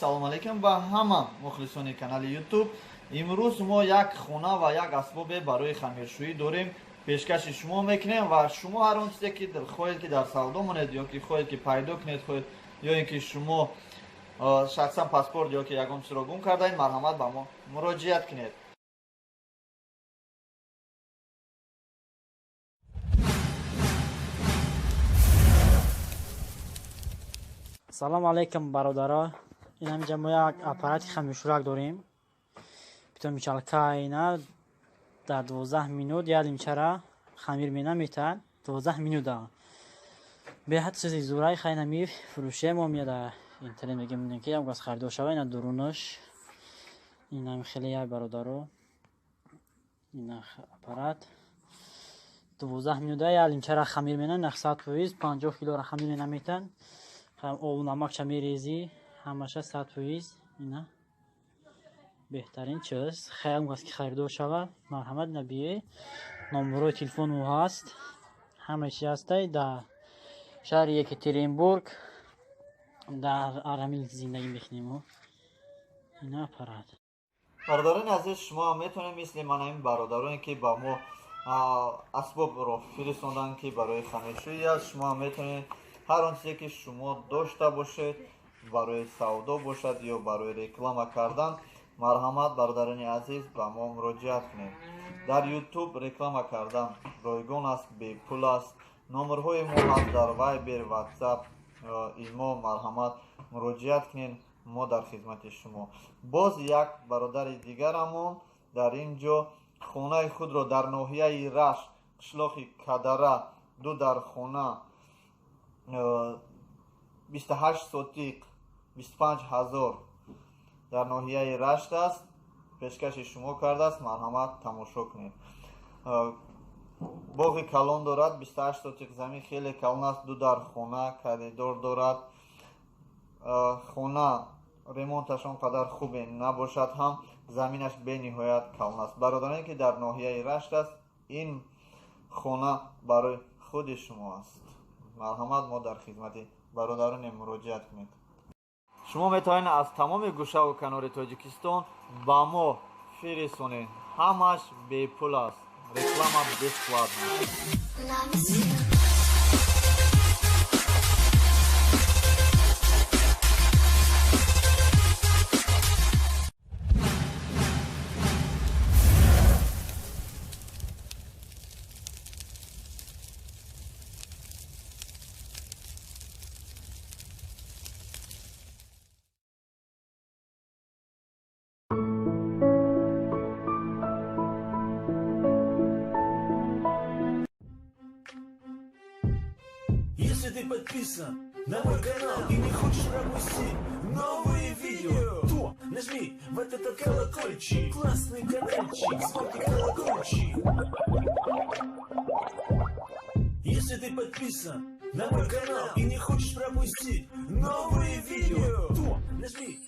Салом алейкум ба ҳама мухлисони канали YouTube. Имрӯз мо як хона ва як асбобе барои хамиршӯӣ дорем, пешкаши шумо мекунем ва шумо ҳар он чизе ки хоҳед ки дар савдо монед ё ки хоҳед ки пайдо кунед, хоҳед ё ин ки шумо шахсан паспорт ё ки ягон чизро гум кардаед, марҳамат ба мо муроҷиат кунед. Салом алейкум, бародаро. Ин ҳаминҷа мо як аппарати хамиршӯрак дорем. Питомичалка ина дар 12 минут як лимчара хамир мена метаҳад, 12 минута. Беҳад чизи зурай хай нами фурӯше мо меяд дар интернет мегем, ки як газ харидор шава. Ина дурунаш инам хеле як, бародаро, ина аппарат 12 минута як лимчара хамир мена, нах 100%, 50 килора хамир мена метаҳад. Обу намакча мерезӣ, ҳамаша 100%. Ина беҳтарин чиз. Хаям аст ки харидор шавад, марҳамат, ина бие, номерои телефону ҳаст, ҳама чи ҳастай. Дар шаҳри Екатеринбург, дар Арамил зиндагӣ мекунем. Ина аппарат. Бародарони азиз, шумо ҳам метавонед мисли ман ҳамин бародароне ки ба мо асбобро фиристондан, ки барои хамиршӯӣ аст, шумо ҳам метавонед ҳар он чизе ки шумо дошта бошед, барои савдо бошад ё барои реклама кардан, марҳамат, бародарони азиз, ба мо муроҷиат кунед. Дар YouTube реклама кардан ройгон аст, бепул аст. Номерҳои мо ҳаст дар Viber, WhatsApp, имо, марҳамат, муроҷиат кунед, мо дар хизмати шумо. Боз як бародари дигарамон дар ин ҷо хонаи худро дар ноҳияи Рашт, қишлоқи Кадара, ду дар хона, 28 сотиқ, 25 ҳазор, дар ноҳияи Рашт аст, пешкаши шумо кардааст. Марҳамат, тамошо кунед. Боғи калон дорад, 28 сотиқ замин, хеле калон аст, ду дар хона, коридор дорад. Хона ремонташ он қадар хубе набошад ҳам, заминаш бениҳоят калон аст. Бародароне ки дар ноҳияи Рашт аст, ин хона барои худи шумо аст. Марҳамат, мо дар хизмати бародароне, муроҷиат кунед. Шумо метавонед аз тамоми гӯшаву канори Тоҷикистон ба мо фирисонед, ҳамаш бепул аст, реклама бесплатна. Если ты подписан на мой канал и не хочешь пропустить новые видео, то нажми вот этот колокольчик, классный каналчик, звонкий колокольчик. Если ты подписан на мой канал и не хочешь пропустить новые видео, то нажми